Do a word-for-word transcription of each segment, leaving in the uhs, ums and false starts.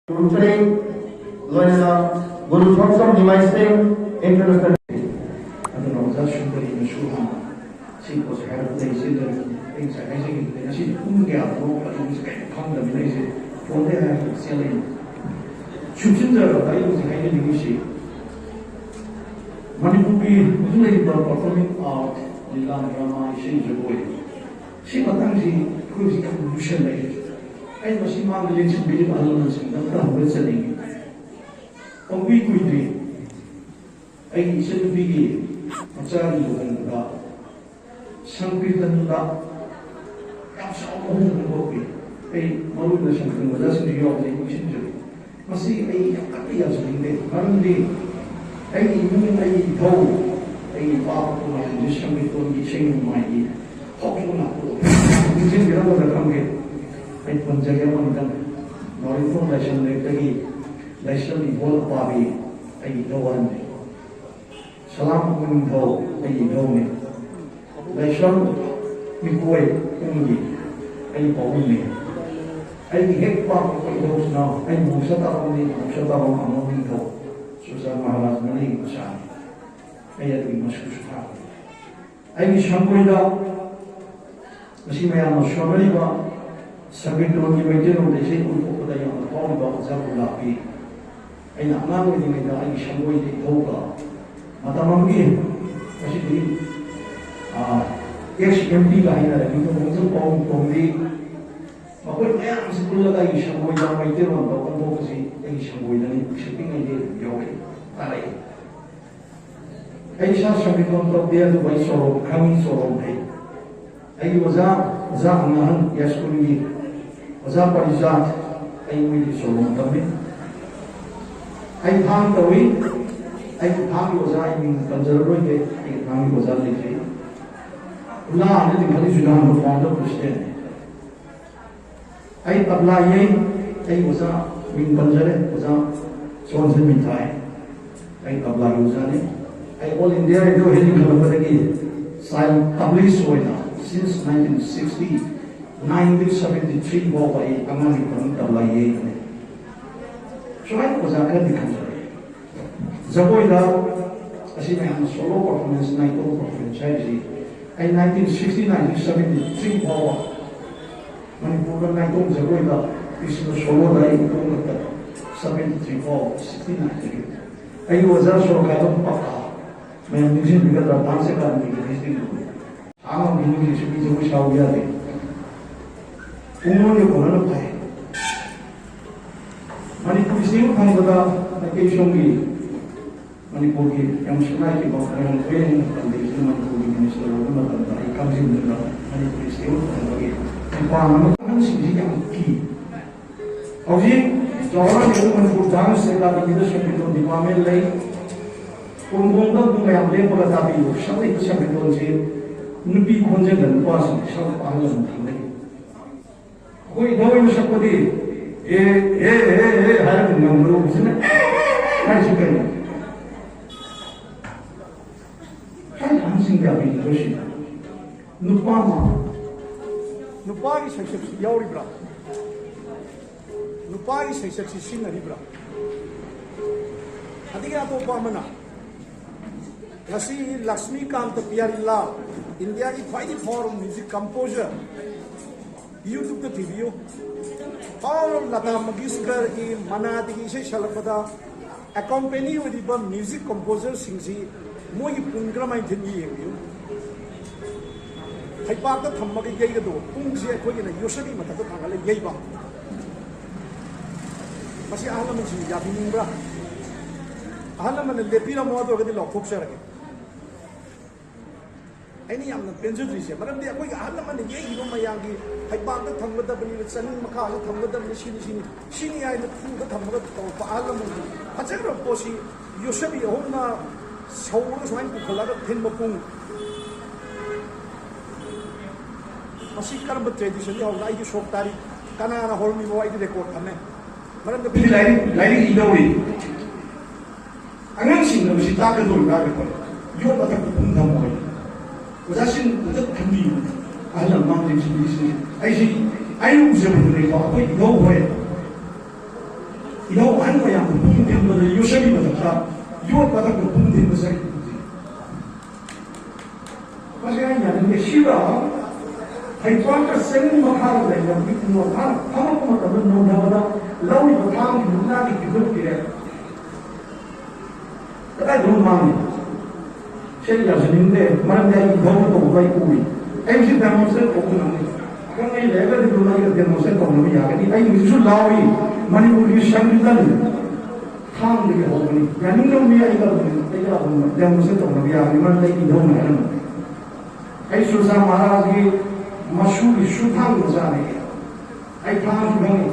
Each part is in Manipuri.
ꯒꯨꯔꯨ ꯇꯔꯦꯠ, ꯂꯣꯏꯅꯅ ꯒꯨꯔꯨ ꯊꯣꯡꯁꯝ ꯅꯤꯃꯥꯏ ꯁꯤꯡ ꯏꯟꯇꯔꯅꯦꯁꯅꯦꯜ꯫ ꯑꯗꯨꯅ ꯑꯣꯖꯥ ꯁꯨꯟꯗꯔꯤꯅꯁꯨ ꯍꯥꯟꯅ ꯁꯤ ꯄꯣꯠꯁꯦ ꯍꯥꯏꯔꯛꯄꯗ ꯑꯩ ꯆꯦꯟꯖꯔꯛꯏ꯫ ꯑꯩ ꯉꯁꯥꯏ ꯍꯥꯏꯖꯈꯤꯕꯗ ꯉꯁꯤꯗꯤ ꯄꯨꯡ ꯀꯌꯥꯗꯅꯣ ꯀꯔꯤꯅꯣꯁꯦ ꯀꯔꯤꯝ ꯈꯪꯗꯕꯅꯤꯅ ꯑꯩꯁꯦ ꯐꯣꯟꯗ ꯍꯥꯏꯔꯒ ꯆꯦꯜꯂꯛꯏꯅꯤ꯫ ꯁꯨꯞꯆꯤꯟꯖꯔꯕꯗ ꯑꯩ ꯍꯧꯖꯤꯛ ꯍꯥꯏꯖꯅꯤꯡꯉꯤꯁꯤ ꯃꯅꯤꯄꯨꯔꯒꯤ ꯍꯧꯖꯤꯛ ꯂꯩꯔꯤꯕ ꯄꯔꯐꯣꯔꯃꯤꯡ ꯑꯥꯔꯠ, ꯂꯤꯂꯥ, ꯗ꯭ꯔꯃꯥ, ꯏꯁꯩ ꯖꯒꯣꯏ, ꯁꯤ ꯃꯇꯥꯡꯁꯤ ꯑꯩꯈꯣꯏ ꯍꯧꯖꯤꯛ ꯌꯥꯝ ꯂꯨꯁꯜꯂꯛꯑꯦ꯫ ꯑꯩ ꯃꯁꯤ ꯃꯥꯡꯗ ꯂꯦꯡꯁꯤꯟꯕꯤꯔꯤꯕ ꯑꯍꯜ ꯂꯃꯟꯁꯤꯡꯗ ꯑꯝꯇ ꯍꯧꯒꯠꯆꯅꯤꯡꯉꯤ꯫ ꯄꯪꯀꯨꯏ ꯀꯨꯏꯗ꯭ꯔꯤ ꯑꯩꯒꯤ ꯏꯆꯟꯅꯨꯄꯤꯒꯤ ꯃꯆꯥꯒꯤ ꯂꯨꯍꯣꯡꯕꯗ ꯁꯪꯀꯤꯔꯇꯟꯗ ꯌꯥꯝ ꯆꯥꯎꯕ ꯑꯍꯣꯡꯕ ꯑꯃ ꯊꯣꯛꯈꯤ꯫ ꯑꯩ ꯃꯔꯨ ꯑꯣꯏꯅ ꯁꯪꯀꯤꯔꯇꯟ ꯑꯣꯖꯥꯁꯤꯡꯁꯨ ꯌꯥꯎꯕꯅꯤ, ꯑꯩ ꯅꯤꯡꯁꯤꯡꯖꯔꯤ꯫ ꯃꯁꯤ ꯑꯩ ꯌꯥꯝ ꯀꯟꯅ ꯌꯥꯖꯅꯤꯡꯗꯦ, ꯃꯔꯝꯗꯤ ꯑꯩꯒꯤ ꯏꯃꯨꯡ, ꯑꯩꯒꯤ ꯏꯙꯧ, ꯑꯩꯒꯤ ꯏꯄꯥ ꯄꯨꯄꯨ ꯃꯌꯥꯝꯁꯦ ꯁꯪꯀꯤꯔꯇꯟꯒꯤ ꯏꯁꯩ ꯅꯣꯡꯃꯥꯏꯒꯤ ꯍꯧꯈꯤꯕ ꯉꯥꯛꯇ ꯑꯣꯏ꯫ ꯅꯤꯡꯁꯤꯡꯕꯤꯔꯝꯒꯗ꯭ꯔꯥ ꯈꯪꯗꯦ꯫ ꯑꯩ ꯄꯟꯖꯒꯦ ꯑꯃꯅꯤꯗꯪ꯫ ꯅꯥꯎꯔꯦꯝꯊꯣꯡ ꯂꯥꯏꯁ꯭ꯔꯝ ꯂꯩꯔꯛꯇꯒꯤ ꯂꯥꯏꯁ꯭ꯔꯝ ꯏꯕꯣꯜ ꯑꯄꯥꯕꯤ ꯑꯩꯒꯤ ꯏꯙꯧ ꯑꯍꯟꯅꯤ꯫ ꯁꯂꯥꯝ ꯅꯤꯡꯊꯧ ꯑꯩꯒꯤ ꯏꯙꯧꯅꯤ꯫ ꯂꯥꯏꯁ꯭ꯔꯝ ꯃꯤꯀꯣꯏ ꯄꯨꯡꯒꯤ ꯑꯩ ꯄꯥꯕꯨꯡꯅꯤ꯫ ꯑꯩꯒꯤ ꯍꯦꯛ ꯄꯥꯛꯄ ꯏꯙꯧꯁꯤꯅ ꯑꯩ ꯃꯣꯡꯁ ꯇꯥꯕꯝꯅꯤ, ꯃꯣꯡꯁ ꯇꯥꯕꯝ ꯑꯃꯣ ꯅꯤꯡꯊꯧ ꯆꯨꯔꯆꯥꯟ ꯃꯍꯥꯔꯥꯖ ꯃꯅꯤꯒꯤ ꯃꯆꯥꯅꯤ꯫ ꯑꯩ ꯑꯗꯨꯒꯤ ꯃꯆꯨꯁꯨ ꯊꯥꯕꯅꯤ꯫ ꯑꯩꯒꯤ ꯁꯪꯒꯣꯏꯗ ꯉꯁꯤ ꯃꯌꯥꯝꯅ ꯁꯣꯟꯅꯔꯤꯕ ꯁꯪꯒꯤꯠꯇꯣꯟꯒꯤ ꯃꯩꯇꯩꯂꯣꯟꯗ ꯏꯁꯩ ꯑꯣꯟꯊꯣꯛꯄꯗ ꯌꯥꯝꯅ ꯐꯥꯎꯔꯤꯕ ꯑꯣꯖꯥ ꯒꯨꯂꯥꯞꯄꯤ꯫ ꯑꯩꯅ ꯑꯉꯥꯡ ꯑꯣꯏꯔꯤꯉꯩꯗ ꯑꯩꯒꯤ ꯁꯪꯒꯣꯏꯗ ꯏꯙꯧꯒ ꯃꯇꯝ ꯑꯃꯒꯤ ꯉꯁꯤꯗꯤ ꯑꯦꯛꯁ ꯑꯦꯝ ꯄꯤꯒ ꯍꯥꯏꯅꯔꯦ, ꯃꯤꯡꯊꯣꯟ ꯈꯣꯡꯖꯪ ꯄꯥꯎ ꯇꯣꯝꯕꯤ, ꯃꯈꯣꯏ ꯃꯌꯥꯝꯁꯤ ꯄꯨꯜꯂꯒ ꯑꯩꯒꯤ ꯁꯪꯒꯣꯏꯗ ꯃꯩꯇꯩꯂꯣꯟꯗ ꯑꯣꯟꯊꯣꯛꯄꯁꯤ ꯑꯩꯒꯤ ꯁꯪꯒꯣꯏꯗꯅꯤ ꯄꯤꯛꯁꯛ ꯄꯤꯛꯉꯩꯗꯒꯤ ꯑꯗꯨꯝ ꯌꯥꯎꯔꯛꯏ, ꯇꯥꯔꯛꯏ꯫ ꯑꯩ ꯏꯁꯥ ꯁꯪꯒꯤꯠ ꯇꯧꯗꯦ, ꯑꯗꯨꯕꯨ ꯑꯩ ꯆꯣꯂꯣꯝ ꯈꯪꯉꯤ, ꯆꯣꯂꯣꯝ ꯍꯩ꯫ ꯑꯩꯒꯤ ꯑꯣꯖꯥ, ꯑꯣꯖꯥ ꯑꯉꯥꯍꯟ ꯌꯥꯏꯁ꯭ꯀꯨꯜꯒꯤ ꯑꯣꯖꯥ ꯄꯔꯤꯖꯥꯠ, ꯑꯩ ꯃꯣꯏꯒꯤ ꯆꯣꯂꯣꯝ ꯇꯝꯃꯤ꯫ ꯑꯩ ꯊꯥꯡ ꯇꯧꯏ꯫ ꯑꯩꯒꯤ ꯊꯥꯡꯒꯤ ꯑꯣꯖꯥ ꯑꯩ ꯃꯤꯡ ꯄꯟꯖꯔꯔꯣꯏꯒꯦ, ꯑꯩꯒꯤ ꯊꯥꯡꯒꯤ ꯑꯣꯖꯥ ꯂꯩꯖꯩ꯫ ꯎꯂꯥ ꯑꯃꯗꯤ ꯈꯜꯂꯤꯁꯨ ꯅꯍꯥꯟ founder president꯫ ꯑꯩ ꯇꯕ꯭ꯂꯥ ꯌꯩ꯫ ꯑꯩ ꯑꯣꯖꯥ ꯃꯤꯡ ꯄꯟꯖꯔꯦ, ꯑꯣꯖꯥ ꯁꯣꯟꯁꯟ ꯃꯤꯊꯥꯏ꯫ ꯑꯩ ꯇꯕ꯭ꯂꯥꯒꯤ ꯑꯣꯖꯥꯅꯤ꯫ ꯑꯩ ꯑꯣꯜ ꯏꯟꯗꯤꯌꯥ ꯔꯦꯗꯤꯑꯣ ꯍꯦꯠ ꯂꯤꯡꯈꯠꯂꯛꯄꯗꯒꯤ ꯆꯥꯏꯜ ꯇꯕ꯭ꯂꯤꯁ ꯑꯣꯏꯅ since nineteen sixty nine ꯗꯒꯤ seventy three ꯐꯥꯎꯕ ꯑꯩ ꯑꯉꯥꯡꯒꯤ ꯈꯨꯗꯤꯡ ꯇꯕ꯭ꯂꯥ ꯌꯩꯕꯅꯤ꯫ ꯁꯨꯃꯥꯏꯅ ꯑꯣꯖꯥ ꯈꯔꯗꯤ ꯈꯟꯖꯔꯦ꯫ ꯖꯒꯣꯏꯗ ꯑꯁꯤ ꯃꯌꯥꯝꯅ solo performance, ꯅꯥꯏꯇꯣꯝ performance ꯍꯥꯏꯔꯤꯁꯤ ꯑꯩ nineteen sixty nine seventy three ꯐꯥꯎꯕ ꯃꯅꯤꯄꯨꯔꯗ ꯅꯥꯏꯇꯣꯝ ꯖꯒꯣꯏꯗ ꯏꯁꯤꯡ soloꯗ ꯑꯩ ꯏꯇꯣꯝ ꯈꯛꯇ seventy three ꯐꯥꯎ sixty nine ꯗꯒꯤ ꯑꯩꯒꯤ ꯑꯣꯖꯥ ꯁꯣꯔꯣꯛꯈꯥꯏꯕꯝ ꯄꯛꯀꯥ ꯃꯌꯥꯝ ꯅꯤꯡꯁꯤꯡꯕꯤꯒꯗ꯭ꯔꯥ? Dance Academyꯒꯤ presidentꯗꯨ꯫ ꯑꯉꯥꯡꯒꯤ ꯅꯨꯃꯤꯠꯁꯨ ꯃꯤ ꯖꯒꯣꯏ ꯁꯥꯎ ꯌꯥꯗꯦ꯫ ꯄꯨꯡꯂꯣꯟꯒ ꯀꯣꯟꯅꯅ ꯐꯩ꯫ ꯃꯅꯤꯄꯨꯔ state ꯐꯪꯕꯗ ꯃꯩꯇꯩ ꯁꯣꯝꯒꯤ ꯃꯅꯤꯄꯨꯔꯒꯤ ꯌꯥꯝ ꯁꯤꯡꯅꯥꯏꯈꯤꯕ ꯃꯌꯥꯝ ꯂꯣꯏꯅ ꯄꯟꯕꯤꯗꯨꯅ ꯃꯅꯤꯄꯨꯔꯒꯤ minister ꯑꯣꯏꯕ ꯃꯇꯝꯗ ꯑꯩ ꯀꯛꯆꯤꯡꯗ ꯃꯅꯤꯄꯨꯔꯤ state ꯐꯪꯕꯒꯤ ꯃꯄꯥꯟ ꯑꯃ ꯑꯍꯟꯁꯤꯡꯁꯤ ꯌꯥꯝ ꯀꯤ꯫ ꯍꯧꯖꯤꯛ ꯖꯋꯥꯍꯔꯂꯥꯜ ꯅꯦꯍꯔꯨ ꯃꯅꯤꯄꯨꯔ dance academyꯗ ꯁꯦꯟꯃꯤꯠꯂꯣꯟ department ꯂꯩ꯫ ꯀꯣꯟꯊꯣꯡꯗ ꯑꯗꯨꯝ ꯃꯌꯥꯝ ꯂꯦꯞꯄꯒ ꯇꯥꯕꯤꯌꯨ꯫ ꯁꯛꯂꯤꯕ ꯁꯦꯟꯃꯤꯠꯂꯣꯟꯁꯤ ꯅꯨꯄꯤ ꯈꯣꯟꯖꯦꯜꯗ ꯅꯨꯄꯥꯁꯤꯡ ꯁꯛꯄ ꯑꯍꯜ ꯂꯃꯟ ꯊꯦꯡꯅꯩ꯫ ꯑꯩꯈꯣꯏ ꯏꯙꯧ ꯍꯣꯏꯅ ꯁꯛꯄꯗꯤ ꯑꯦ, ꯑꯦ, ꯑꯦ, ꯑꯦ ꯍꯥꯏꯔꯒ ꯉꯝꯒꯗꯧꯕꯁꯤꯅ ꯑꯦ, ꯑꯦ, ꯑꯦ ꯍꯥꯏꯁꯤ ꯀꯩꯅꯣ? ꯍꯥꯏ ꯑꯍꯟꯁꯤꯡ ꯌꯥꯕꯤꯒꯗꯧꯁꯤ ꯅꯨꯄꯥ ꯑꯃ ꯅꯨꯄꯥꯒꯤ ꯁꯩꯁꯛꯁꯤ ꯌꯥꯎꯔꯤꯕ꯭ꯔꯥ? ꯅꯨꯄꯥꯒꯤ ꯁꯩꯁꯛꯁꯤ ꯁꯤꯖꯤꯟꯅꯔꯤꯕ꯭ꯔꯥ? ꯑꯗꯒꯤ ꯑꯇꯣꯞꯄ ꯑꯃꯅ ꯉꯁꯤ ꯂꯛꯁꯃꯤꯀꯥꯟꯇ ꯄꯤꯌꯥꯔꯤꯂꯥꯜ, ꯏꯟꯗꯤꯌꯥꯒꯤ ꯈ꯭ꯋꯥꯏꯗꯒꯤ ꯐꯥꯎꯔꯕ music composer, YouTubeꯇ ꯊꯤꯕꯤꯌꯨ꯫ ꯐꯥꯎꯔꯕ ꯂꯇꯥ ꯃꯪꯒꯦꯁꯀꯔꯒꯤ ꯃꯅꯥꯗꯒꯤ ꯏꯁꯩ ꯁꯛꯂꯛꯄꯗ accompany ꯑꯣꯏꯔꯤꯕ music composerꯁꯤꯡꯁꯤ ꯃꯣꯏꯒꯤ ꯄꯨꯡ ꯀꯔꯝꯍꯥꯏꯅ ꯊꯤꯟꯒꯦ ꯌꯦꯡꯕꯤꯌꯨ꯫ ꯍꯩꯄꯥꯛꯇ ꯊꯝꯃꯒ ꯌꯩꯒꯗꯧꯕ ꯄꯨꯡꯁꯦ ꯑꯩꯈꯣꯏꯒꯤꯅ ꯌꯣꯠꯁꯕꯤ ꯃꯊꯛꯇ ꯊꯥꯡꯒꯠꯂ ꯌꯩꯕ꯫ ꯃꯁꯤ ꯑꯍꯜ ꯂꯃꯟꯁꯤꯡꯅ ꯌꯥꯕꯤꯅꯤꯡꯕ꯭ꯔꯥ? ꯑꯍꯜ ꯂꯃꯟꯅ ꯂꯦꯞꯄꯤꯔꯝꯃꯣ, ꯑꯗꯨ ꯑꯣꯏꯔꯒꯗꯤ ꯂꯥꯎꯊꯣꯛꯆꯔꯒꯦ꯫ ꯑꯩꯅ ꯌꯥꯝꯅ ꯄꯦꯟꯖꯗ꯭ꯔꯤꯁꯦ, ꯃꯔꯝꯗꯤ ꯑꯩꯈꯣꯏꯒꯤ ꯑꯍꯜ ꯂꯃꯟꯅ ꯌꯩꯈꯤꯕ ꯃꯌꯥꯝꯒꯤ ꯍꯩꯄꯥꯛꯇ ꯊꯝꯒꯗꯕꯅꯤ, ꯆꯅꯤꯡ ꯃꯈꯥꯗ ꯊꯝꯒꯗꯕꯅꯤ, ꯁꯤꯅꯤ, ꯁꯤꯅꯤ, ꯁꯤꯅꯤ ꯍꯥꯏꯅ ꯈꯨꯗ ꯊꯝꯃꯒ ꯇꯧꯔꯛꯄ ꯑꯍꯜ ꯂꯃꯟꯒꯤ ꯐꯖꯈ꯭ꯔꯕ ꯄꯣꯠꯁꯤ ꯌꯣꯠꯁꯕꯤ ꯑꯍꯨꯝꯅ ꯁꯧꯔꯒ ꯁꯨꯃꯥꯏꯅ ꯄꯨꯈꯠꯂꯒ ꯊꯤꯟꯕ ꯄꯨꯡ꯫ ꯃꯁꯤ ꯀꯔꯝꯕ traditionꯗꯒꯤ ꯍꯧꯅ? ꯑꯩꯒꯤ ꯁꯣꯛ ꯇꯥꯔꯤ, ꯀꯅꯥꯅ ꯍꯧꯔꯝꯃꯤꯕꯣ? ꯑꯩꯗꯤ record ꯊꯝꯃꯦ꯫ ꯃꯔꯝꯗꯤ ꯂꯥꯏꯔꯤꯛ, ꯂꯥꯏꯔꯤꯛ ꯏꯗꯧꯔꯤ꯫ ꯑꯉꯥꯡꯁꯤꯡꯅ ꯃꯁꯤ ꯇꯥꯛꯀꯗꯧꯔꯤ ꯇꯥꯛꯀꯗꯧꯔꯤ꯫ ꯌꯣꯠ ꯃꯊꯛꯇ ꯄꯨꯡ ꯊꯝꯃꯣꯏ꯫ ꯑꯣꯖꯥꯁꯤꯡ ꯑꯝꯇ ꯈꯟꯕꯤꯌꯨ꯫ ꯑꯍꯜ ꯂꯃꯟꯁꯤꯡ, ꯁꯤꯡꯁꯤ ꯑꯩꯁꯤ, ꯑꯩꯅ ꯎꯖꯕꯗꯨꯅꯤꯀꯣ, ꯑꯩꯈꯣꯏ ꯏꯙꯧ ꯍꯣꯏ꯫ ꯏꯅꯥꯎ ꯑꯍꯟ ꯃꯌꯥꯝꯅ ꯄꯨꯡ ꯊꯤꯟꯕꯗ ꯌꯣꯠꯁꯤꯟꯕꯤ ꯃꯊꯛꯇ ꯌꯣꯠ ꯃꯊꯛꯇ ꯄꯨꯡ ꯊꯤꯟꯕ ꯆꯠꯈꯤꯕꯁꯦ꯫ ꯃꯁꯤ ꯑꯩ ꯌꯥꯅꯤꯡꯗꯦ꯫ ꯁꯤꯒ ꯍꯩꯄꯥꯛꯀ ꯆꯤꯡ ꯃꯈꯥꯗ ꯂꯩꯕ ꯃꯤ ꯃꯈꯥꯗ ꯐꯝꯃꯛꯄ ꯃꯇꯝꯗ ꯅꯣꯟꯊꯕꯗ ꯂꯧꯔꯤꯕ ꯊꯥꯡꯒꯤ ꯃꯨꯛꯅꯥꯒꯤ ꯐꯤꯕꯝ ꯄꯤꯔꯦ꯫ ꯀꯗꯥꯏꯗꯅꯣ ꯃꯥꯡꯉꯤ? ꯁꯤ ꯑꯩ ꯌꯥꯖꯅꯤꯡꯗꯦ, ꯃꯔꯝꯗꯤ ꯑꯩ ꯏꯊꯧꯅ ꯇꯧꯕꯗꯣ ꯑꯩ ꯎꯔꯤ꯫ ꯑꯩ ꯍꯧꯖꯤꯛ demonstrate ꯇꯧꯕ ꯉꯝꯃꯤ꯫ ꯑꯈꯪ ꯑꯩ ꯂꯩꯔꯒꯗꯤ ꯑꯗꯨꯝ ꯑꯩꯒ demonstrate ꯇꯧꯅꯕ ꯌꯥꯒꯅꯤ꯫ ꯑꯩ ꯍꯧꯖꯤꯛꯁꯨ ꯂꯥꯎꯔꯤ, ꯃꯅꯤꯄꯨꯔꯒꯤ ꯁꯪꯕꯤꯙꯥꯟ ꯊꯥꯡꯗꯒꯤ ꯍꯧꯕꯅꯤ꯫ ꯌꯥꯅꯤꯡꯗꯕ ꯃꯤ ꯑꯩꯒ ꯑꯗꯨꯝ, ꯑꯩꯒ ꯑꯗꯨꯝ demonstrate ꯇꯧꯅꯕ ꯌꯥꯒꯅꯤ, ꯃꯔꯝꯗꯤ ꯑꯩ ꯏꯊꯧꯅ ꯍꯥꯏꯔꯝꯕꯅꯤ꯫ ꯑꯩ ꯁꯨꯔꯖꯥ ꯃꯍꯥꯔꯥꯖꯒꯤ ꯃꯁꯨꯒꯤ ꯁꯨꯊꯥꯡ ꯃꯆꯥꯅꯤ꯫ ꯑꯩ ꯊꯥꯡꯁꯨ ꯈꯪꯉꯤ꯫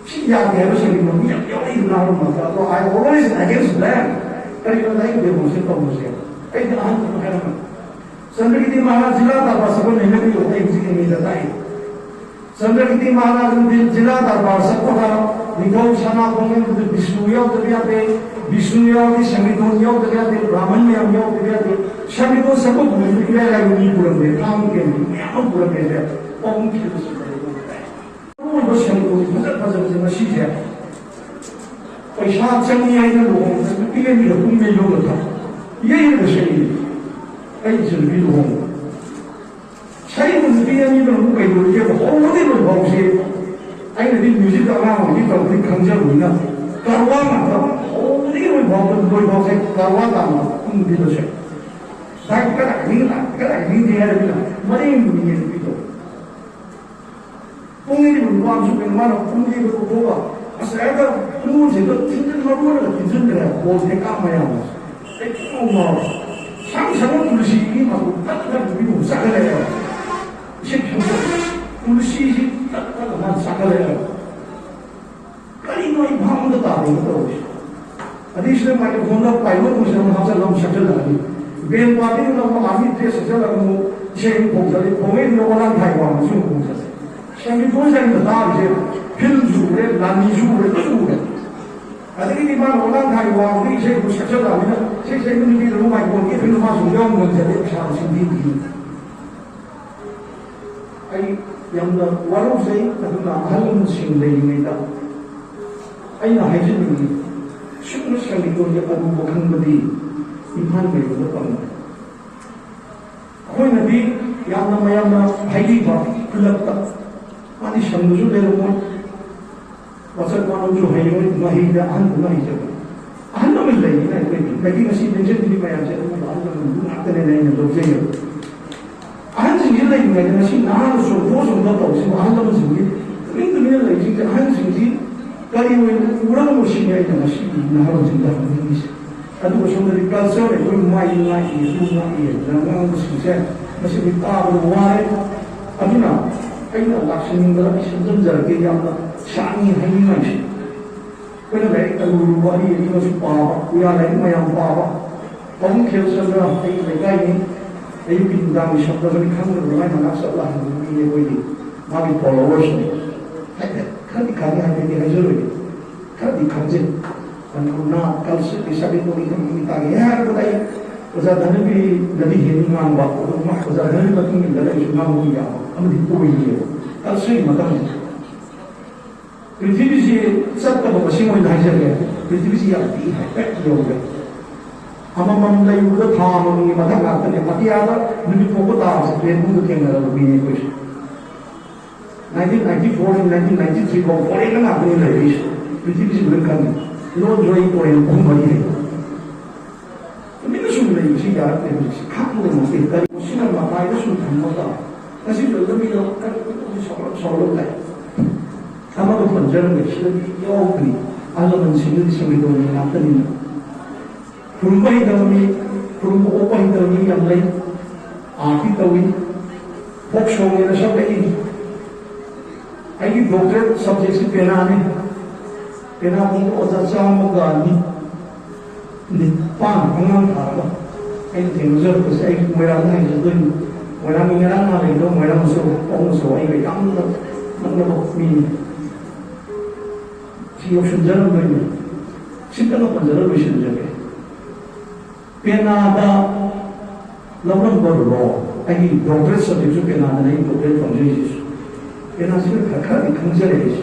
ꯁꯤ ꯌꯥꯗꯦ ꯍꯥꯏꯕ ꯁꯦꯡꯗꯣꯛꯄ ꯃꯤ ꯌꯥꯝ ꯌꯥꯎꯔꯛꯏ ꯅꯍꯥꯔꯣꯜ ꯃꯔꯛꯇ꯫ ꯑꯗꯣ I always against them꯫ ꯀꯔꯤꯒꯤꯅꯣꯗ ꯑꯩ demonstrate ꯇꯧꯕꯁꯦ? ꯑꯩꯗꯤ ꯑꯍꯟꯗꯁꯨ ꯍꯥꯏꯔꯝꯕꯅꯤ꯫ ꯆꯟꯗ꯭ꯔꯀꯤꯔꯇꯤ ꯃꯍꯥꯔꯥꯖ ꯖꯤꯂꯥ ꯗꯔꯕꯥꯔ ꯆꯠꯄ ꯅꯩꯅꯕꯤꯌꯨ, ꯑꯩ ꯍꯧꯖꯤꯛ ꯑꯦꯝ ꯑꯦꯗ ꯇꯥꯛꯏ꯫ ꯆꯟꯗ꯭ꯔꯀꯤꯔꯇꯤ ꯃꯍꯥꯔꯥꯖ ꯖꯤꯂꯥ ꯗꯔꯕꯥꯔ ꯆꯠꯄꯗ ꯅꯤꯡꯊꯧ ꯁꯅꯥ ꯈꯣꯡꯖꯦꯜꯗꯨꯗ ꯕꯤꯁꯅꯨ ꯌꯥꯎꯗꯕ ꯌꯥꯗꯦ, ꯕꯤꯁꯅꯨ ꯌꯥꯎꯔꯗꯤ ꯁꯪꯒꯤꯇꯣꯟ ꯌꯥꯎꯗꯕ ꯌꯥꯗꯦ, ꯕ꯭ꯔꯥꯍꯃꯟ ꯃꯌꯥꯝ ꯌꯥꯎꯗꯕ ꯌꯥꯗꯦ꯫ ꯁꯪꯒꯤꯇꯣꯟ ꯁꯛꯄ ꯄꯨꯔꯤꯗꯨ ꯏꯔꯥꯏ ꯂꯥꯏꯕ ꯃꯤ ꯄꯨꯔꯝꯗꯦ, ꯊꯥꯡ ꯀꯦꯟꯕꯤ ꯃꯌꯥꯝ ꯑꯃ ꯄꯨꯔꯝꯃꯦꯁꯦ꯫ ꯄꯥꯎꯃꯤ ꯊꯤꯕꯁꯨ ꯂꯩ꯫ ꯑꯔꯣꯏꯕ ꯁꯦꯜ ꯊꯨꯝ ꯐꯖ ꯐꯖꯕꯁꯦ ꯉꯁꯤꯁꯦ ꯄꯩꯁꯥ ꯆꯪꯉꯤ ꯍꯥꯏꯅ ꯂꯨꯍꯣꯡꯕꯗ ꯅꯨꯄꯤ ꯑꯅꯤꯒ ꯄꯨꯡ ꯂꯩ ꯂꯧꯔ ꯊꯥ ꯌꯩꯔꯒ ꯁꯦꯝꯃꯤ꯫ ꯑꯩ ꯏꯆꯟꯅꯨꯄꯤ ꯂꯨꯍꯣꯡꯕ ꯁꯩꯕ ꯅꯨꯄꯤ ꯑꯅꯤꯗꯨꯅ ꯑꯃꯨꯛ ꯀꯩꯗꯧꯔꯤꯒꯦꯕ? ꯍꯧꯕꯗꯤ ꯂꯣꯏꯐꯥꯎꯁꯦ ꯑꯩꯅꯗꯤ ꯃ꯭ꯌꯨꯖꯤꯛꯇ ꯑꯉꯥꯡ ꯑꯣꯏꯔꯤꯉꯩ ꯇꯧꯕꯗꯤ ꯈꯪꯖꯕꯅꯤꯅ ꯀꯔꯋꯥ ꯉꯥꯛꯇ ꯍꯧꯕꯗꯒꯤ ꯂꯣꯏꯐꯥꯎꯕ ꯂꯣꯏꯐꯥꯎꯁꯦ ꯀꯔꯋꯥ ꯇꯥꯡꯕ ꯅꯨꯄꯤꯗꯨꯁꯦ ꯗꯥꯏ ꯀꯗꯥꯏꯗꯒꯤ ꯂꯥꯛ ꯀꯗꯥꯏꯗꯒꯤ ꯍꯥꯏꯔꯕꯅꯤꯅ ꯃꯔꯦꯡ ꯅꯨꯄꯤꯗꯣ ꯄꯨꯡ ꯑꯅꯤ ꯅꯨꯄꯥ ꯑꯃꯁꯨ ꯀꯩꯅꯣ ꯃꯥꯅ ꯄꯨꯡ ꯑꯅꯤꯗ ꯀꯣꯛꯊꯣꯛꯑꯒ ꯑꯁ ꯍꯦꯛꯇ ꯄꯨꯡꯁꯤꯗ ꯊꯤꯟꯖꯤꯟ ꯃꯔꯨ ꯑꯣꯏꯅ ꯊꯤꯟꯖꯤꯟꯈ꯭ꯔꯦ ꯕꯣꯜ ꯊꯦꯀꯥ ꯃꯌꯥꯝꯗꯣ꯫ ꯑꯩ ꯄꯨꯡ ꯑꯍꯨꯝ ꯉꯥꯎꯔꯦ꯫ ꯁꯪ ꯁꯪꯅ ꯇꯨꯜꯁꯤꯒꯤ ꯃꯇꯨ ꯇꯠ ꯇꯠ ꯅꯨꯄꯤꯗꯨ ꯆꯠꯈꯠꯂꯛꯑꯦꯕ꯫ ꯏꯁꯤꯡ ꯁꯪꯕ ꯇꯨꯜꯁꯤꯁꯤ ꯇꯠ ꯇꯠ ꯃꯥꯅ ꯆꯠꯈꯠꯂꯛꯑꯦꯕ꯫ ꯀꯔꯤꯅꯣ ꯑꯩ ꯚꯥꯞ ꯑꯝꯇ ꯇꯥꯗꯦꯅ ꯇꯧꯔꯤꯁꯦ꯫ ꯑꯗꯩꯁꯤꯗ ꯃꯥꯏꯀ꯭ꯔꯣꯐꯣꯟꯗ ꯄꯥꯏꯂꯣꯠ ꯃꯁꯤꯗ ꯑꯃꯨꯛ ꯍꯥꯞꯆꯜꯂꯒ ꯑꯃꯨꯛ ꯁꯛꯆꯜꯂꯛꯑꯅꯤ꯫ ꯕꯦꯟ ꯄꯥꯔꯇꯤꯗꯨꯅ ꯑꯃꯨꯛ ꯑꯥꯔꯃꯤ ꯗ꯭ꯔꯦꯁ ꯁꯦꯠꯆꯜꯂꯒ ꯑꯃꯨꯛ ꯏꯁꯩ ꯑꯃꯨꯛ ꯈꯣꯡꯖꯜꯂꯤ꯫ ꯈꯣꯡꯉꯛꯏꯗꯨꯅ ꯑꯣꯂꯥꯡ ꯊꯥꯏ ꯋꯥꯡꯃꯁꯨ ꯑꯃꯨꯛ ꯈꯣꯡꯖꯜꯂꯤ꯫ ꯁꯦꯟꯇ꯭ꯔꯤ ꯕꯣꯏꯁ ꯑꯩꯅ ꯇꯥꯔꯤꯁꯦ ꯐꯤꯜꯝꯁꯨ ꯎꯔꯦ, ꯂꯥꯟꯃꯤꯁꯨ ꯎꯔꯦ, ꯂꯣꯏ ꯎꯔꯦ꯫ ꯑꯗꯒꯤꯗꯤ ꯃꯥꯅ ꯑꯣꯂꯥꯡ ꯊꯥꯏ ꯋꯥꯡꯃꯗꯒꯤ ꯏꯁꯩ ꯑꯃꯨꯛ ꯁꯛꯆꯜꯂꯛꯑꯃꯤꯅ ꯏꯁꯩ ꯁꯛꯏꯕ ꯅꯨꯄꯤꯗꯨꯅ ꯃꯥꯏꯀ꯭ꯔꯣꯐꯣꯟꯒꯤ ꯐꯤꯜꯝ ꯃꯥꯁꯨ ꯌꯥꯎ ꯉꯝꯖꯗꯦ, ꯄꯩꯁꯥꯗꯣ ꯁꯤꯟꯕꯤꯗꯦ꯫ ꯑꯩ ꯌꯥꯝꯅ ꯋꯥꯔꯧꯖꯩ꯫ ꯑꯗꯨꯅ ꯑꯍꯜ ꯂꯃꯟꯁꯤꯡ ꯂꯩꯔꯤꯉꯩꯗ ꯑꯩꯅ ꯍꯥꯏꯖꯅꯤꯡꯉꯤ, ꯁꯨꯞꯅ ꯁꯪꯒꯤꯇꯣꯟꯒꯤ ꯑꯔꯨꯕ ꯈꯪꯕꯗꯤ ꯏꯝꯐꯥꯜ ꯂꯩꯕꯗ ꯐꯪꯉꯤ꯫ ꯑꯩꯈꯣꯏꯅꯗꯤ ꯌꯥꯝꯅ ꯃꯌꯥꯝꯅ ꯍꯥꯏꯕꯤꯕ ꯈꯨꯜꯂꯛꯇ ꯃꯥꯗꯤ ꯁꯪꯕꯁꯨ ꯂꯩꯔꯝꯃꯣꯏ, ꯋꯥꯆꯠ ꯋꯥꯅꯣꯝꯁꯨ ꯍꯩꯔꯣꯏ, ꯃꯍꯩꯗ ꯑꯍꯟꯗꯨꯅ ꯍꯩꯖꯕ꯫ ꯑꯍꯜ ꯂꯃꯟ ꯂꯩꯔꯤꯅ ꯑꯩꯈꯣꯏꯒꯤ ꯃꯩꯇꯩ ꯉꯁꯤ ꯂꯦꯡꯖꯟꯕꯤꯔꯤ ꯃꯌꯥꯝꯁꯦ ꯑꯗꯨꯒꯨꯝꯕ ꯑꯍꯜ ꯂꯃꯟꯗꯨ ꯉꯥꯛꯇꯅꯦꯅ ꯑꯩꯅ ꯂꯧꯖꯩꯌꯦꯕ꯫ ꯑꯍꯟꯁꯤꯡꯁꯤ ꯂꯩꯔꯤꯉꯩꯗ ꯉꯁꯤ ꯅꯍꯥꯅ ꯆꯣꯡꯊꯣꯛ ꯆꯣꯡꯊꯣꯛ ꯇꯧꯔꯤꯁꯤꯕꯨ ꯑꯍꯜ ꯂꯃꯟꯁꯤꯡꯁꯤ ꯇꯨꯃꯤꯟ ꯇꯨꯃꯤꯟꯅ ꯂꯩꯔꯤꯁꯤꯡꯁꯦ ꯑꯍꯟꯁꯤꯡꯁꯤ ꯀꯔꯤ ꯑꯣꯏꯅ ꯎꯔꯒ ꯃꯁꯤꯅꯤ ꯑꯩꯅ ꯉꯁꯤ ꯅꯍꯥꯔꯣꯜꯁꯤꯡꯗ ꯍꯪꯅꯤꯡꯉꯤꯁꯦ꯫ ꯑꯗꯨꯒ ꯁꯣꯝꯗꯗꯤ ꯀꯜꯆꯔ ꯑꯩꯈꯣꯏ ꯃꯥꯏ ꯉꯥꯛꯏ ꯑꯗꯨ ꯉꯥꯛꯏ ꯑꯗꯨꯅ ꯉꯥꯡꯕꯁꯤꯡꯁꯦ ꯃꯁꯤꯗꯤ ꯇꯥꯕꯗ ꯋꯥꯔꯦ꯫ ꯑꯗꯨꯅ ꯑꯩꯅ ꯂꯥꯛꯆꯅꯤꯡꯕꯗ ꯑꯩ ꯁꯦꯝꯖꯤꯟꯖꯔꯒꯦ ꯌꯥꯝꯅ ꯁꯥꯡꯉꯤ ꯍꯥꯏꯅꯤꯡꯉꯥꯏꯁꯦ꯫ ꯑꯩꯈꯣꯏꯅ ꯂꯥꯏꯔꯤꯛ ꯑꯔꯨ ꯑꯔꯨꯕ ꯑꯔꯤ ꯑꯔꯤꯕꯁꯨ ꯄꯥꯕ, ꯎꯌꯥ ꯂꯥꯏꯔꯤꯛ ꯃꯌꯥꯝ ꯄꯥꯕ, ꯄꯥꯕꯨꯡ ꯈꯦꯜꯁꯟꯗ ꯑꯩꯒꯤ ꯂꯩꯀꯥꯏꯅꯤ, ꯑꯌꯨꯛꯀꯤ ꯅꯨꯡꯗꯥꯡꯒꯤ ꯁꯞꯇꯃꯅꯤ ꯈꯪꯗꯕ ꯃꯥꯏ ꯃꯅꯥꯛ ꯆꯠꯂ ꯍꯪꯕ ꯃꯤꯅꯤ ꯑꯩꯈꯣꯏꯗꯤ꯫ ꯃꯥꯒꯤ ꯐꯣꯂꯣꯋꯔꯁꯅꯤ꯫ ꯍꯥꯏꯐꯦꯠ ꯈꯔꯗꯤ ꯈꯪꯉꯤ, ꯍꯥꯏꯐꯦꯠꯇꯤ ꯍꯥꯏꯖꯔꯣꯏꯒꯦ꯫ ꯈꯔꯗꯤ ꯈꯪꯖꯩ꯫ ꯃꯅꯤꯄꯨꯔ ꯅꯥꯠ ꯀꯜꯆꯔꯒꯤ ꯁꯥꯒꯩ ꯇꯣꯡꯒꯤ ꯊꯕꯛ ꯃꯤ ꯇꯥꯒꯦ ꯍꯥꯏꯔꯕꯗ ꯑꯩ ꯑꯣꯖꯥ ꯙꯅꯕꯤꯔꯤꯗꯗꯤ ꯍꯦꯟꯅ ꯉꯥꯡꯕ, ꯑꯗꯨ ꯃꯥ ꯑꯣꯖꯥ ꯙꯅꯕꯤꯔꯤ ꯃꯇꯨꯡ ꯏꯟꯗꯅ ꯑꯩꯁꯨ ꯉꯥꯡꯕ ꯌꯥꯕ ꯑꯃꯗꯤ ꯑꯣꯏꯌꯦꯕ ꯀꯜꯆꯔꯒꯤ ꯃꯇꯥꯡꯗ꯫ ꯄ꯭ꯔꯤꯊꯤꯕꯤꯁꯤ ꯆꯠꯇꯕ ꯃꯁꯤꯡ ꯑꯣꯏꯅ ꯍꯥꯏꯖꯒꯦ, ꯄ꯭ꯔꯤꯊꯤꯕꯤꯁꯤ ꯌꯥꯝ ꯄꯤꯛꯏ, ꯍꯥꯏꯐꯦꯠ ꯌꯧꯔꯦ꯫ ꯑꯃꯃꯝ ꯂꯩꯕꯗ ꯊꯥ ꯑꯃꯃꯝꯒꯤ ꯃꯊꯛ ꯉꯥꯛꯇꯅꯦ꯫ ꯑꯇꯤꯌꯥꯗ ꯅꯨꯃꯤꯠ ꯊꯣꯛꯄ ꯇꯥꯕꯁꯦ ꯄ꯭ꯂꯦꯟꯒꯨꯝꯕ ꯊꯦꯡꯅꯔꯕ ꯃꯤꯅꯦ ꯑꯩꯈꯣꯏꯁꯦ꯫ Nineteen ninety four nineteen ninety three ꯐꯥꯎ ꯐꯣꯔꯦꯟꯗ ꯉꯥꯛꯇꯅꯦ ꯂꯩꯔꯤꯁꯦ꯫ ꯄ꯭ꯔꯤꯊꯤꯕꯤꯁꯤ ꯂꯣꯏ ꯈꯪꯉꯤ꯫ ꯂꯣꯟꯁꯨ ꯑꯩ ꯄꯣꯏꯟ ꯑꯍꯨꯝ ꯃꯔꯤ ꯍꯩ꯫ ꯇꯨꯃꯤꯟꯅ ꯁꯨꯝ ꯂꯩꯕꯁꯤ ꯌꯥꯔꯛꯇꯦ ꯍꯧꯖꯤꯛꯁꯤ꯫ ꯈꯪꯗꯦ ꯃꯁꯤ ꯀꯔꯤ ꯁꯤꯅ ꯃꯇꯥꯏꯗ ꯁꯨꯝ ꯊꯝꯃꯒ ꯉꯁꯤꯁꯨ ꯑꯗꯨꯝ ꯃꯤꯅ ꯀꯔꯤ ꯁꯥꯎꯔꯛ ꯁꯥꯎꯔꯛ ꯂꯩ꯫ ꯑꯃꯒ ꯄꯟꯖꯔꯝꯃꯦ, ꯁꯤꯗꯗꯤ ꯌꯥꯎꯈ꯭ꯔꯤ꯫ ꯑꯍꯜ ꯂꯃꯟꯁꯤꯡꯗꯨꯗꯤ ꯁꯪꯒꯤꯇꯣꯟꯒꯤ ꯉꯥꯛꯇꯅꯤꯅ꯫ ꯈꯨꯔꯨꯝꯕ ꯍꯩꯇꯕ ꯃꯤ, ꯈꯨꯔꯨꯝꯕ ꯑꯣꯛꯄ ꯍꯩꯇꯕ ꯃꯤ ꯌꯥꯝ ꯂꯩ꯫ ꯑꯥꯔꯇꯤ ꯇꯧꯏ, ꯐꯣꯛ ꯁꯣꯡꯅꯦꯅ ꯁꯛꯂꯛꯏ꯫ ꯑꯩꯒꯤ ꯗꯣꯛꯇꯔꯦꯠ ꯁꯕꯖꯦꯛꯁꯤ ꯄꯦꯅꯥꯅꯤ꯫ ꯄꯦꯅꯥ ꯄꯨꯡꯕ ꯑꯣꯖꯥ ꯆꯥꯝꯃꯒ ꯅꯤ-, ꯅꯤꯄꯥꯟ ꯑꯉꯥꯡ ꯊꯥꯔꯒ ꯑꯩꯅ ꯊꯦꯡꯅꯖꯔꯛꯄꯁꯦ ꯑꯩ ꯃꯣꯏꯔꯥꯡꯗ ꯍꯥꯏꯖꯗꯣꯏꯅꯤ꯫ ꯃꯣꯏꯔꯥꯡꯒꯤ ꯉꯔꯥꯡ ꯅꯍꯥꯟ ꯂꯩꯔꯤꯕ ꯃꯣꯏꯔꯥꯡ ꯑꯆꯧꯕ ꯄꯥꯎꯡ ꯑꯆꯧꯕ ꯑꯩꯒ ꯌꯥꯝꯅ ꯅꯛꯅꯕ ꯃꯤꯅꯤ꯫ ꯁꯤ ꯌꯧꯁꯤꯟꯖꯔꯝꯗꯣꯏꯅꯤ꯫ ꯁꯤꯇꯪꯒ ꯄꯟꯖꯔ ꯂꯣꯏꯁꯤꯟꯖꯒꯦ꯫ ꯄꯦꯅꯥꯗ ꯂꯧꯔꯝꯕ ꯔꯣꯜ, ꯑꯩꯒꯤ ꯗꯣꯛꯇꯔꯦꯠ ꯁꯕꯖꯦꯛꯁꯨ ꯄꯦꯅꯥꯗꯅ ꯑꯩ ꯗꯣꯛꯇꯔꯦꯠ ꯐꯪꯖꯔꯤꯁꯤꯁꯨ꯫ ꯄꯦꯅꯥꯁꯤꯅ ꯈꯔ ꯈꯔꯗꯤ ꯈꯪꯖꯔꯦ ꯑꯩꯁꯦ꯫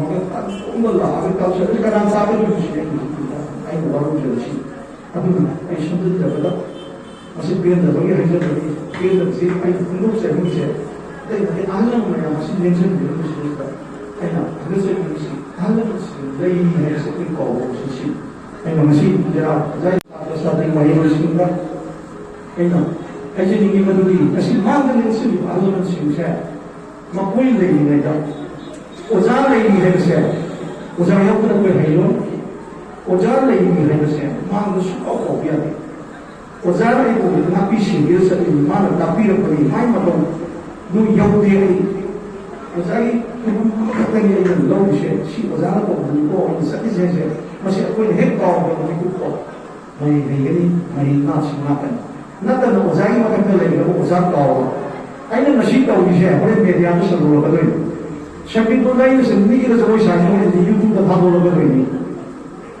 ꯊꯝꯃꯒ ꯀꯟ ꯀꯣꯝꯕ ꯂꯥꯛꯑꯒ ꯀꯜꯆꯔꯁꯤ ꯀꯅꯥ ꯆꯥꯒꯗꯣꯏꯅꯣ ꯁꯤꯅꯤ ꯑꯩꯅ ꯍꯧꯖꯤꯛ ꯑꯩꯅ ꯋꯥꯔꯧꯖꯔꯤꯁꯤ꯫ ꯑꯗꯨꯅ ꯑꯩ ꯁꯝꯖꯤꯟꯖꯕꯗ ꯃꯁꯤ ꯄꯦꯟꯗꯕꯒꯤ ꯍꯥꯏꯖꯕꯅꯤ꯫ ꯄꯦꯟꯗꯕꯁꯤ ꯑꯩꯅ ꯐꯣꯡꯗꯣꯛꯆꯅꯤꯡꯉꯤꯁꯦ ꯑꯇꯩ ꯅꯠꯇꯦ, ꯑꯍꯜ ꯂꯃꯟ ꯃꯌꯥꯝ ꯑꯁꯤ ꯂꯦꯡꯁꯤꯟꯕꯤꯔꯝꯕꯁꯤꯗꯩꯁꯤꯗ ꯑꯩꯅ ꯊꯥꯒꯠꯆꯅꯤꯡꯉꯤꯁꯤ ꯑꯍꯜ ꯂꯃꯟꯁꯤꯡ ꯂꯩꯔꯤ ꯍꯥꯏꯕꯁꯤ ꯑꯩꯈꯣꯏ ꯀꯥꯎꯕ ꯁꯤꯁꯤ ꯑꯩꯅ ꯉꯁꯤ ꯖꯦꯔꯥ ꯑꯣꯖꯥ ꯁꯥꯇ꯭ꯔ ꯁꯥꯇ꯭ꯔꯤ ꯃꯍꯩꯔꯣꯏꯁꯤꯡꯗ ꯑꯩꯅ ꯍꯥꯏꯖꯅꯤꯡꯉꯤ ꯃꯗꯨꯗꯤ ꯉꯁꯤ ꯃꯥꯡꯗ ꯂꯦꯡꯁꯤꯜꯂꯤꯕ ꯑꯍꯜ ꯂꯃꯟꯁꯤꯡꯁꯦ ꯃꯈꯣꯏ ꯂꯩꯔꯤꯉꯩꯗ ꯑꯣꯖꯥ ꯂꯩꯔꯤ ꯍꯥꯏꯕꯁꯦ ꯑꯣꯖꯥ ꯌꯥꯎꯗꯅ ꯑꯩꯈꯣꯏ ꯍꯩꯔꯣꯏ꯫ ꯑꯣꯖꯥ ꯂꯩꯔꯤ ꯍꯥꯏꯕꯁꯦ ꯃꯥꯡꯗ ꯁꯨꯡꯀꯥꯎ ꯀꯥꯎꯕ ꯌꯥꯗꯦ꯫ ꯑꯣꯖꯥꯅ ꯑꯩꯕꯨ ꯉꯥꯛꯄꯤ ꯁꯦꯟꯕꯤꯔ ꯆꯠꯂꯤ, ꯃꯥꯅ ꯇꯥꯛꯄꯤꯔꯛꯄꯅꯤ, ꯃꯥꯏ ꯃꯇꯧ ꯅꯣꯏ ꯌꯧꯗꯦ꯫ ꯑꯩ ꯑꯣꯖꯥꯒꯤ ꯐꯤꯕꯝ ꯑꯃꯈꯛꯇꯅꯤ ꯑꯩꯅ ꯂꯧꯔꯤꯁꯦ꯫ ꯁꯤ ꯑꯣꯖꯥꯅ ꯇꯧꯕꯅꯤꯀꯣ ꯑꯩꯅ ꯆꯠꯂꯤꯁꯦ ꯍꯥꯏꯁꯦ꯫ ꯃꯁꯤ ꯑꯩꯈꯣꯏꯅ ꯍꯦꯛ ꯀꯥꯎꯔꯕ ꯃꯤꯀꯨꯞꯇꯣ ꯃꯍꯩ ꯍꯩꯒꯅꯤ, ꯃꯍꯩ ꯉꯥꯛꯁꯨ ꯉꯥꯛꯀꯅꯤ꯫ ꯅꯠꯇꯅ ꯑꯣꯖꯥꯒꯤ ꯃꯊꯛꯇ ꯂꯩꯈ꯭ꯔꯕ ꯑꯣꯖꯥ ꯀꯥꯎꯔꯕ꯫ ꯑꯩꯅ ꯉꯁꯤ ꯇꯧꯔꯤꯁꯦ ꯍꯣꯔꯦꯟ ꯃꯦꯗꯤꯌꯥꯗ ꯁꯟꯗꯣꯛꯂꯛꯀꯗꯣꯏꯅꯤ꯫ ꯁꯪꯒꯤꯠꯇꯣ ꯑꯩꯅ ꯁꯨꯝ ꯃꯤꯒꯤꯗ ꯖꯒꯣꯏ ꯁꯥꯏ ꯍꯥꯏꯔꯗꯤ ꯌꯨꯇ꯭ꯌꯨꯕꯇ ꯊꯥꯗꯣꯛꯂꯛꯀꯗꯣꯏꯅꯤ꯫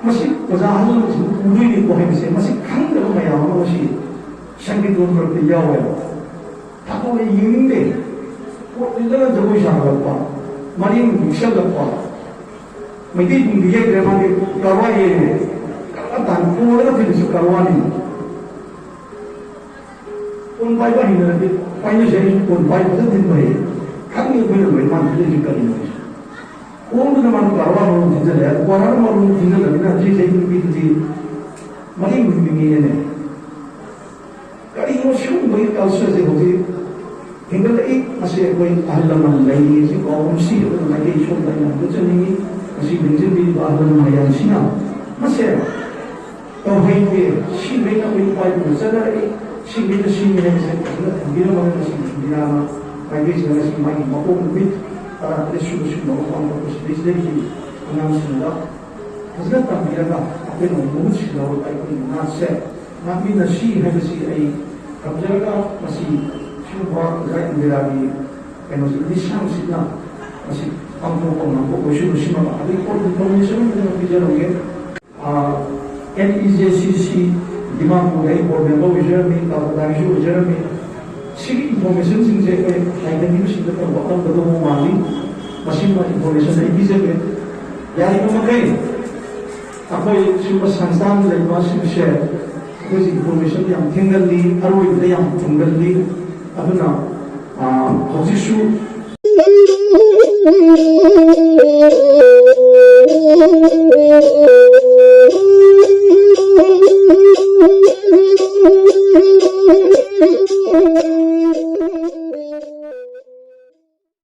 ꯃꯁꯤ ꯑꯣꯖꯥ ꯑꯍꯜ ꯂꯃꯟꯁꯤꯡ ꯎꯗꯣꯏꯅꯤꯀꯣ ꯍꯥꯏꯕꯁꯦ ꯃꯁꯤ ꯈꯪꯗꯕ ꯃꯌꯥꯝ ꯑꯃ ꯃꯁꯤ ꯁꯪꯒꯤꯠꯇꯣ ꯃꯔꯛꯇ ꯌꯥꯎꯋꯦꯕ꯫ ꯊꯥꯗꯣꯛꯑꯦ ꯌꯦꯡꯅꯤꯡꯗꯦ꯫ ꯄꯣꯠ ꯂꯤꯠꯂꯒ ꯖꯒꯣꯏ ꯁꯥꯒꯠꯂꯛꯄ, ꯃꯔꯤꯡ ꯄꯤꯛꯁꯜꯂꯛꯄ, ꯃꯩꯇꯩ ꯄꯨꯡꯗꯤ ꯌꯩꯗ꯭ꯔꯦ ꯃꯥꯗꯤ ꯀꯔꯋꯥ ꯌꯩꯔꯦ꯫ ꯀꯔꯋꯥ ꯇꯥꯟ ꯀꯣꯜꯂꯒ ꯊꯤꯜꯂꯤꯁꯨ ꯀꯔꯋꯥꯅꯤ꯫ ꯀꯣꯟ ꯄꯥꯏꯕ ꯍꯩꯅꯔꯗꯤ ꯄꯥꯏꯅꯁꯦ꯫ ꯑꯩꯁꯨ ꯀꯣꯟ ꯄꯥꯏꯕ ꯐꯖꯅ ꯊꯤꯟꯕ ꯍꯩ꯫ ꯈꯪꯉꯤ ꯑꯩꯈꯣꯏꯅ ꯂꯣꯏ ꯃꯥꯟꯅꯗꯣꯏꯁꯦ ꯀꯔꯤꯅꯣ ꯍꯥꯏꯁꯦ꯫ ꯀꯣꯟꯗꯨꯅ ꯃꯥꯅ ꯀ꯭ꯋꯥꯔꯥ ꯃꯔꯨꯝ ꯊꯤꯟꯖꯜꯂꯦ꯫ ꯀ꯭ꯋꯥꯔꯥ ꯃꯔꯨꯝ ꯊꯤꯟꯖꯜꯂꯕꯅꯤꯅ ꯍꯧꯖꯤꯛ ꯍꯧꯖꯤꯛ ꯅꯨꯄꯤꯗꯨꯗꯤ ꯃꯔꯤꯡ ꯅꯨꯄꯤꯅꯦꯅꯦ꯫ ꯀꯔꯤꯅꯣ ꯁꯤꯒꯨꯝꯕꯒꯤ culture ꯁꯦ ꯍꯧꯖꯤꯛ ꯍꯦꯟꯒꯠꯂꯛꯏ꯫ ꯃꯁꯤ ꯑꯩꯈꯣꯏ ꯑꯍꯜ ꯂꯃꯟ ꯂꯩꯔꯤꯁꯤ ꯀꯥꯎꯒꯨꯝꯁꯤ꯫ ꯑꯗꯨꯅ ꯃꯩꯇꯩ ꯁꯣꯝꯗ ꯑꯩꯅ ꯍꯟꯗꯣꯛꯆꯅꯤꯡꯉꯤ꯫ ꯃꯁꯤ ꯂꯤꯡꯖꯦꯜꯕꯤꯔꯤꯕ ꯑꯍꯜ ꯂꯃꯟ ꯃꯌꯥꯝꯁꯤꯅ ꯃꯁꯦ ꯇꯧꯍꯩꯗꯦ꯫ ꯁꯤꯈꯩꯅ ꯑꯩꯈꯣꯏ ꯏꯄꯥ ꯏꯄꯨꯅ ꯆꯠꯅꯔꯛꯏ꯫ ꯁꯤꯈꯩꯅ ꯁꯤꯅꯤ ꯍꯥꯏꯕꯁꯦ ꯐꯖꯅ ꯊꯝꯕꯤꯔꯝꯃꯒ ꯉꯁꯤ ꯏꯟꯗꯤꯔꯥꯅ ꯃꯥꯏꯀꯩꯁꯤꯗ ꯉꯁꯤ ꯃꯥꯒꯤ ꯃꯄꯣꯛ ꯅꯨꯃꯤꯠ ꯇꯔꯥꯇꯔꯦꯠ ꯁꯨꯕ ꯁꯤꯒꯨꯝꯕ ꯃꯄꯥꯟ ꯊꯣꯛꯄ ꯁꯤꯗꯩꯁꯤꯗꯒꯤ ꯑꯉꯥꯡꯁꯤꯡꯗ ꯐꯖꯅ ꯇꯝꯕꯤꯔꯒ ꯑꯩꯈꯣꯏꯅ ꯃꯍꯨꯠ ꯁꯤꯜꯍꯧꯔꯒ ꯑꯩꯈꯣꯏꯒꯤ ꯅꯥꯠꯁꯦ ꯉꯥꯛꯃꯤꯟꯅꯁꯤ ꯍꯥꯏꯕꯁꯤ ꯑꯩ ꯊꯝꯖꯔꯒ ꯃꯁꯤ ꯁꯤꯒꯨꯝꯕ ꯑꯣꯖꯥ ꯏꯟꯗꯤꯔꯥꯒꯤ ꯀꯩꯅꯣꯁꯤ ꯂꯤꯁꯥꯡꯁꯤꯠꯅ ꯃꯁꯤ ꯄꯥꯡꯊꯣꯛꯄ ꯉꯝꯕ ꯑꯣꯏꯁꯅꯨ꯫ ꯁꯤꯃ ꯑꯗꯩ ꯄꯣꯠ ꯏꯟꯐꯣꯔꯃꯦꯁꯟ ꯑꯃ ꯄꯤꯖꯔꯝꯒꯦ꯫ ꯑꯦꯟ ꯏ ꯖꯦ ꯁꯤ ꯁꯤ ꯗꯤꯃꯥꯄꯨꯔꯗ ꯑꯩ ꯕꯣꯔꯗ ꯃꯦꯝꯕꯔ ꯑꯣꯏꯖꯔꯝꯃꯤ, ꯀꯜꯀꯇꯥꯒꯤꯁꯨ ꯑꯣꯏꯖꯔꯝꯃꯤ꯫ ꯁꯤꯒꯤ ꯏꯟꯐꯣꯔꯃꯦꯁꯟꯁꯤꯡꯁꯦ ꯑꯩꯈꯣꯏ ꯍꯥꯏꯗꯕꯤꯕꯁꯤꯡꯗ ꯇꯧꯕ ꯑꯉꯝꯕꯗꯧꯕ ꯃꯥꯜꯂꯤ꯫ ꯃꯁꯤꯃ ꯏꯟꯐꯣꯔꯃꯦꯁꯟ ꯑꯩ ꯄꯤꯖꯒꯦ꯫ ꯌꯥꯔꯤꯕ ꯃꯈꯩ ꯑꯩꯈꯣꯏ ꯁꯤꯒꯨꯝꯕ ꯁꯪꯁꯊꯥꯟ ꯂꯩꯕꯁꯤꯡꯁꯦ ꯑꯩꯈꯣꯏꯁꯤ ꯏꯟꯐꯣꯔꯃꯦꯁꯟ ꯌꯥꯝ ꯊꯦꯡꯒꯜꯂꯤ, ꯑꯔꯣꯏꯕꯗ ꯌꯥꯝ ꯊꯨꯡꯒꯜꯂꯤ꯫ ꯑꯗꯨꯅ, ꯑ, ꯍꯧꯖꯤꯛꯁꯨ